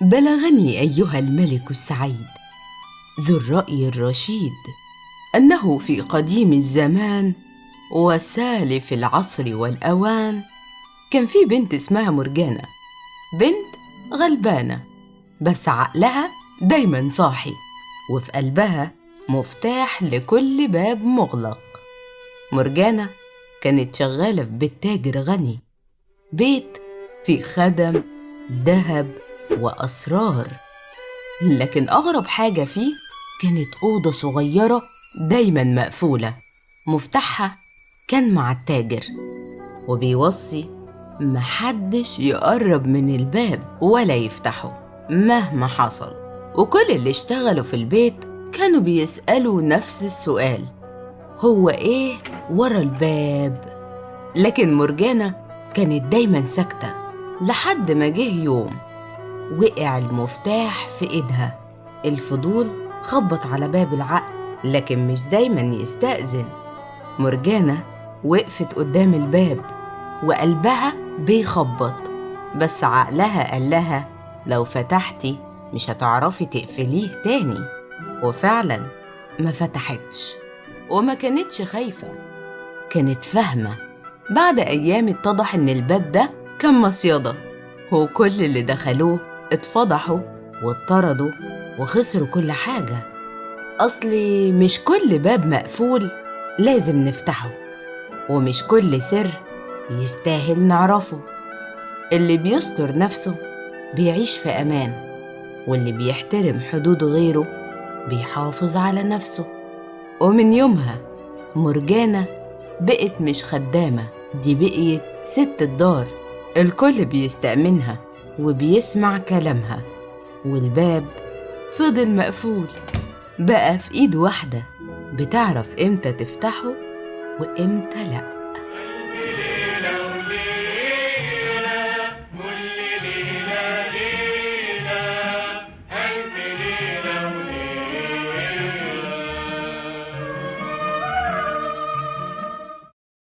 بلغني أيها الملك السعيد ذو الرأي الرشيد أنه في قديم الزمان وسالف العصر والأوان كان في بنت اسمها مرجانة، بنت غلبانة بس عقلها دايما صاحي وفي قلبها مفتاح لكل باب مغلق. مرجانة كانت شغالة في بيت تاجر غني، بيت فيه خدم، ذهب وأسرار، لكن أغرب حاجة فيه كانت أوضة صغيرة دايما مقفولة، مفتاحها كان مع التاجر وبيوصي محدش يقرب من الباب ولا يفتحه مهما حصل. وكل اللي اشتغلوا في البيت كانوا بيسألوا نفس السؤال، هو إيه ورا الباب؟ لكن مرجانة كانت دايما ساكتة لحد ما جه يوم وقع المفتاح في إيدها. الفضول خبط على باب العقل، لكن مش دايما يستأذن. مرجانة وقفت قدام الباب وقلبها بيخبط، بس عقلها قال لها لو فتحتي مش هتعرفي تقفليه تاني. وفعلا ما فتحتش، وما كانتش خايفة، كانت فاهمة. بعد أيام اتضح إن الباب ده كان مصيدة، وكل اللي دخلوه اتفضحوا واتطردوا وخسروا كل حاجة. أصلي مش كل باب مقفول لازم نفتحه، ومش كل سر يستاهل نعرفه. اللي بيستر نفسه بيعيش في أمان، واللي بيحترم حدود غيره بيحافظ على نفسه. ومن يومها مرجانة بقت مش خدامة، دي بقيت ست الدار، الكل بيستأمنها وبيسمع كلامها. والباب فضل مقفول، بقى في إيد واحدة بتعرف إمتى تفتحه وإمتى لأ.